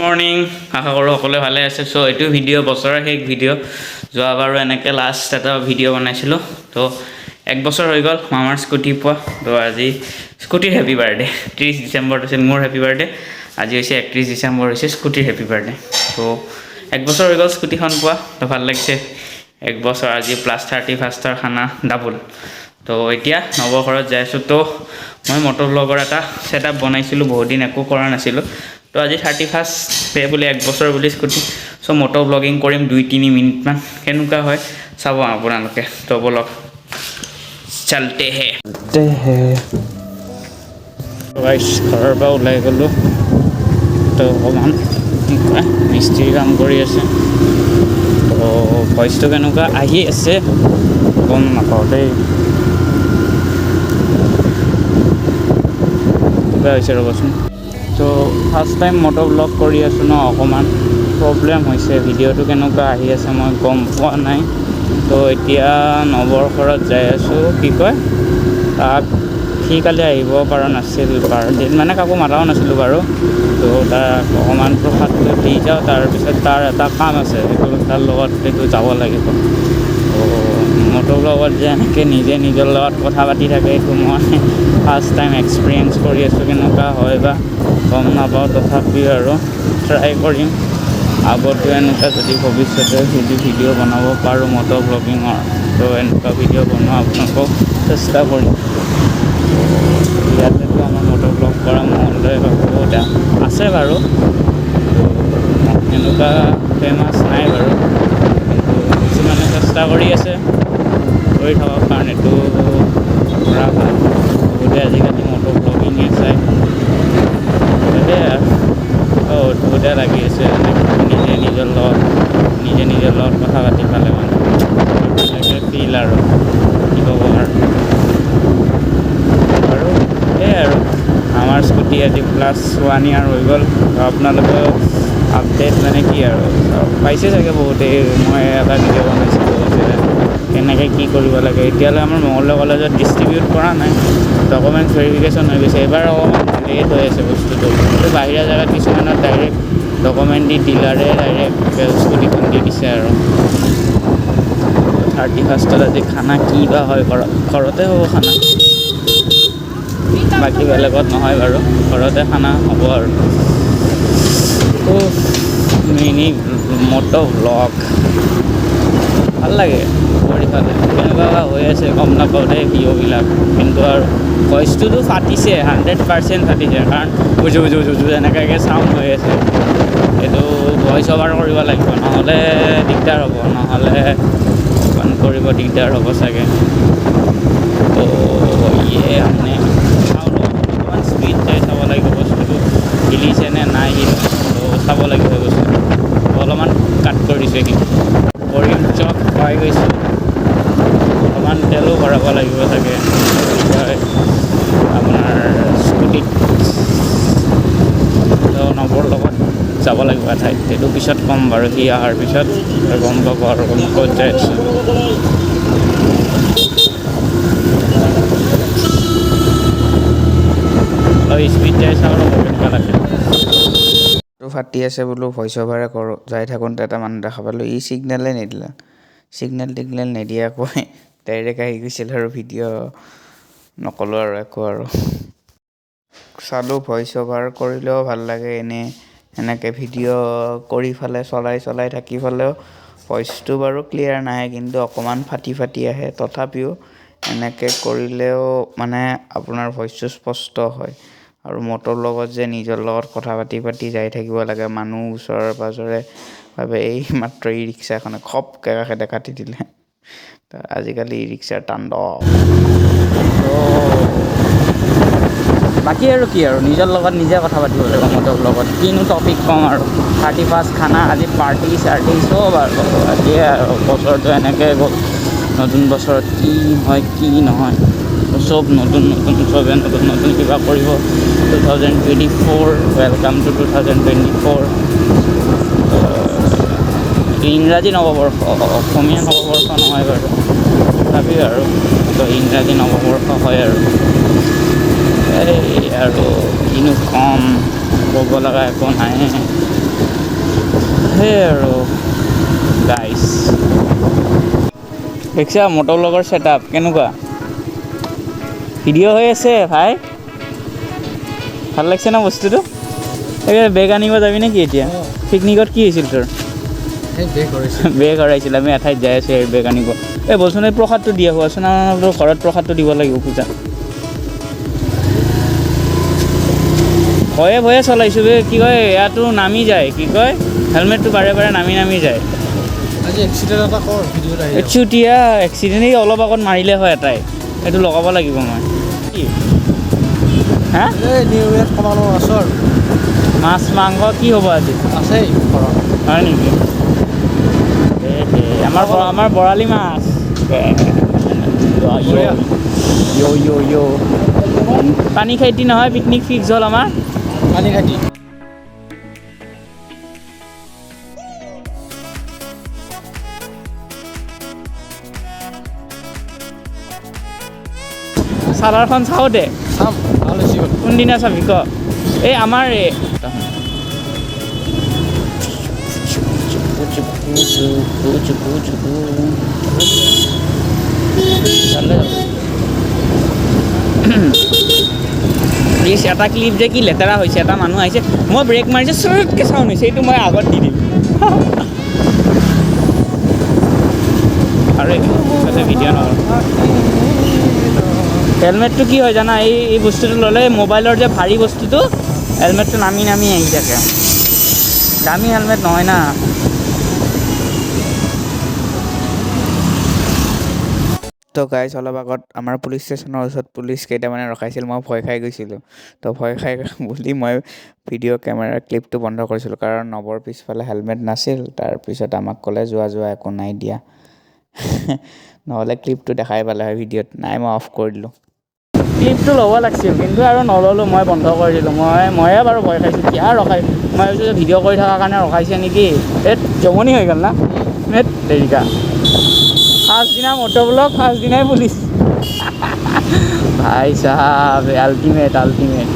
Morning, আশা কৰোঁ সকলোৱে ভালে আছে। চ' এইটো ভিডিঅ' বছৰৰ শেষ ভিডিঅ'। যোৱাবাৰো এনেকৈ লাষ্ট এটা ভিডিঅ' বনাইছিলোঁ। তো এক বছৰ হৈ গ'ল মামাৰ স্কুটি পোৱা। তো আজি স্কুটিৰ হেপী বাৰ্থডে। 30 ডিচেম্বৰত হৈছিল মোৰ হেপী বাৰ্থডে, আজি হৈছে 31 ডিচেম্বৰ, হৈছে স্কুটিৰ হেপী বাৰ্থডে। তো এক বছৰ হৈ গ'ল স্কুটিখন পোৱা, তো ভাল লাগিছে এক বছৰ। আজি প্লাছ 31ৰ খানা ডাবুল। তো এতিয়া নৱঘৰত যাই আছোঁ। তো মই মটৰ ব্লগৰ এটা ছেট আপ বনাইছিলোঁ, বহুত দিন একো কৰা নাছিলোঁ। তো আজি 31 ডে বুলি, এক বছৰ বুলি স্কুটি, চ' মটৰ ব্লগিং কৰিম 2-3 মিনিটমান, কেনেকুৱা হয় চাব আপোনালোকে। তো ব'লক, चलते हैं। গাইছ, ঘৰৰ পৰা ওলাই গ'লোঁ। তো অকণমান কি কয়, মিস্ত্ৰী কাম কৰি আছে। তো ভইচটো কেনেকুৱা আহি আছে গম নাপাওঁ দেই। কিবা হৈছে, ৰ'বচোন। তো ফাৰ্ষ্ট টাইম মটৰ ব্লগ কৰি আছোঁ ন, অকণমান প্ৰব্লেম হৈছে। ভিডিঅ'টো কেনেকুৱা আহি আছে মই গম পোৱা নাই। তো এতিয়া নৱৰ ঘৰত যাই আছোঁ। কি কয়, তাক সি কালি আহিব পৰা নাছিল, বাৰ্থডেত মানে কাকো মাতাও নাছিলোঁ বাৰু। তো তাক অকণমান প্ৰসাদটো দি যাওঁ, তাৰপিছত তাৰ এটা কাম আছে, সেইটো তাৰ লগত সেইটো যাব লাগিব। তো মটৰ ব্লগত যে এনেকৈ নিজে নিজৰ লগত কথা পাতি থাকে, এইটো মই ফাৰ্ষ্ট টাইম এক্সপিৰিয়েঞ্চ কৰি আছোঁ। কেনেকুৱা হয় বা গম নাপাওঁ, তথাপিও আৰু ট্ৰাই কৰিম। আগতো এনেকুৱা যদি ভৱিষ্যতে যদি ভিডিঅ' বনাব পাৰোঁ মটৰ ব্লগিঙৰ, তো এনেকুৱা ভিডিঅ' বনোৱা আপোনালোকক চেষ্টা কৰিম। ইয়াতেতো আমাৰ মটৰ ব্লগ কৰা মঙলদৈ বহুত আছে বাৰু, এনেকুৱা ফেমাছ নাই বাৰু, কিন্তু কিছুমানে চেষ্টা কৰি আছে, কৰি থাকক, কাৰণ এইটো কৰা ভাল। বহুতে আজিকালি মটৰ ব্লগিঙে চায়। সেয়াই আৰু অদ্ভুতে লাগি আছে, নিজে নিজৰ লগত নিজে নিজৰ লগত কথা পাতি পালে মানে বেলেগে ফিল আৰু কি ক'ব আৰু। আৰু সেয়াই আৰু আমাৰ স্কুটি আজি প্লাছ ওৱান ইয়াৰ হৈ গ'ল। আপোনালোকেও আপডেট মানে কি আৰু পাইছে চাগে বহুতেই, মই এটা ভিডিঅ' বনাইছিলোঁ যে কেনেকৈ কি কৰিব লাগে। এতিয়ালৈ আমাৰ মঙলদৈ কলেজত ডিষ্ট্ৰিবিউট কৰা নাই, ডকুমেণ্টছ ভেৰিফিকেশ্যন হৈ গৈছে। এইবাৰ অকণমান লেট হৈ আছে বস্তুটো। কিন্তু বাহিৰা জেগাত কিছুমানত ডাইৰেক্ট ডকুমেণ্ট দি ডিলাৰে ডাইৰেক্ট স্কুটিখন দি দিছে। আৰু 31ত আজি খানা কি বা হয় ঘৰত, ঘৰতে হ'ব খানা, বাকী বেলেগত নহয় বাৰু, ঘৰতে খানা হ'ব। আৰু মিনি মট' ভ্লগ ভাল লাগে কৰি ফালে। কেনেকুৱা বা হৈ আছে গম নাপাওঁ দেই ভিডিঅ'বিলাক, কিন্তু আৰু ভইচটোতো ফাটিছে, 100% ফাটিছে, কাৰণ উজু উজু উজু উজু এনেকুৱাকৈ চাউণ্ড হৈ আছে। এইটো ভইচ অভাৰ কৰিব লাগিব, নহ'লে দিগদাৰ হ'ব, নহ'লে অকণ কৰিব দিগদাৰ হ'ব চাগে। তো ইয়ে মানে চাওঁ ৰ'ব, অকণমান স্পীড যাই চাব লাগিব বস্তুটো হিলিছে নে নাই হিলা। তো চাব লাগিব সেই বস্তুটো। অলপমান কাট কৰি দিছোঁ এইখিনি। কৰিম চক পাই গৈছোঁ। অকণমান তেলো ভৰাব লাগিব চাগে, কি কয় আপোনাৰ স্কুটিত। তো নৱৰ লগত যাব লাগিব এঠাইত, সেইটো পিছত ক'ম বাৰু, সি অহাৰ পিছত গম পাব আৰু মই ক'ত যাই আছোঁ। অলপ স্পীড যাই চাওঁ ৰ'ব কেনেকুৱা লাগে। ফাটি আছে বোলো, ভইচ অভাৰে কৰোঁ। যাই থাকোঁতে এটা মানুহ দেখা পালোঁ, ই ছিগনেলে নিদিলে, ছিগনেল টিগনেল নিদিয়াকৈ ডাইৰেক্ট আহি গৈছিল আৰু ভিডিঅ' নক'লোঁ আৰু একো। আৰু চালোঁ, ভইচ অভাৰ কৰিলেও ভাল লাগে, এনেই এনেকৈ ভিডিঅ' কৰি ফালে চলাই চলাই থাকি ফালেও ভইচটো বাৰু ক্লিয়াৰ নাহে, কিন্তু অকণমান ফাটি ফাটি আহে। তথাপিও এনেকৈ কৰিলেও মানে আপোনাৰ ভইচটো স্পষ্ট হয়। আৰু মটৰ লগত যে নিজৰ লগত কথা পাতি পাতি যাই থাকিব লাগে, মানুহ ওচৰে পাঁজৰে ভাবে, এই মাত্ৰ ই ৰিক্সা এখনে খপকৈ কাষেদি কাটি দিলে। আজিকালি ই ৰিক্সাৰ তাণ্ডৱ। তো বাকী আৰু কি আৰু, নিজৰ লগত নিজে কথা পাতিব লাগিব মটৰ লগত। কিনো টপিক ক'ম আৰু, 31 খানা আজি, পাৰ্টি চাৰ্টি চব আৰু আজিয়ে। আৰু বছৰটো এনেকৈ গ'ল, নতুন বছৰত কি হয় কি নহয়, চব নতুন নতুন, চবে নতুন নতুন কিবা কৰিব। 2024, welcome to 2024। ইংৰাজী নৱবৰ্ষ, অসমীয়া নৱবৰ্ষ নহয় বাৰু, তথাপিও আৰু তো ইংৰাজী নৱবৰ্ষ হয়। আৰু এই আৰু কিনো ক'ম, ক'ব লগা একো নাই। সেই আৰু গাইছ, দেখিছা মটৰ ব্লগৰ ছেট আপ কেনেকুৱা ভিডিঅ' হৈ আছে ভাই। ভাল লাগছে ন বস্তুটো? এই বেগ আনিব যাবি নেকি এতিয়া? পিকনিকত কি হৈছিল তোৰ? বেগ হেৰাইছিল। আমি এঠাইত যাই আছোঁ এই বেগ আনিব। এই বলচোন, এই প্ৰসাদটো দিয়া হোৱাচোন। আমাৰ ঘৰত প্ৰসাদটো দিব লাগিব পূজা। ভয়ে ভয়ে চলাইছোঁ বে। কি কয়, ইয়াতো নামি যায়, কি কয়, হেলমেটটো বাৰে বাৰে নামি নামি যায়। চুটীয়া এক্সিডেণ্ট এই অলপ আগত মাৰিলে হয় এটাই। এইটো লগাব লাগিব মই। কি হা, মাছ মাংস কি হ'ব আজি? হয় নেকি? আমাৰ বৰালি মাছ। পানী খাইতি নহয়, পিকনিক ফিক্স হ'ল আমাৰ। পানী খাইতি। চালাৰখন চাওঁ দে। কোনদিনা চাবি ক? এই আমাৰ প্লিজ এটা ক্লিপ যে কি লেতেৰা হৈছে। এটা মানুহ আহিছে, মই ব্ৰেক মাৰিছোঁ, চুৰুতকৈ চাউণ্ড হৈছে, এইটো মই আগত দি দিম। আৰু ভিডিঅ' নহয়। হেলমেটটো কি হয় জানা, এই এই বস্তুটো ল'লে মোবাইলৰ যে ভাৰী বস্তুটো, হেলমেটটো নামি নামি আহি থাকে। দামী হেলমেট নহয় না। তো গাইজ, অলপ আগত আমাৰ পুলিচ ষ্টেচনৰ ওচৰত পুলিচ কেইটামানে ৰখাইছিল, মই ভয় খাই গৈছিলোঁ। তো ভয় খাই বুলি মই ভিডিঅ' কেমেৰাৰ ক্লিপটো বন্ধ কৰিছিলোঁ, কাৰণ নৱৰ পিছফালে হেলমেট নাছিল। তাৰপিছত আমাক ক'লে যোৱা যোৱা, একো নাই দিয়া, নহ'লে ক্লিপটো দেখাই পালে হয় ভিডিঅ'ত। নাই, মই অফ কৰি দিলোঁ। ক্লিপটো ল'ব লাগিছিল কিন্তু আৰু নল'লোঁ, মই বন্ধ কৰি দিলোঁ। ময়ে বাৰু ভয় খাইছোঁ, কিয় ৰখাই, মই ভাবিছোঁ ভিডিঅ' কৰি থকাৰ কাৰণে ৰখাইছে নেকি। এই জমনি হৈ গ'ল না। এই তেৰিকা, ফাৰ্ষ্ট দিনা মটৰ ব্লগ, ফাৰ্ষ্ট দিনাই পুলিচ। ভাই চাহাব, আল্টিমেট আল্টিমেট।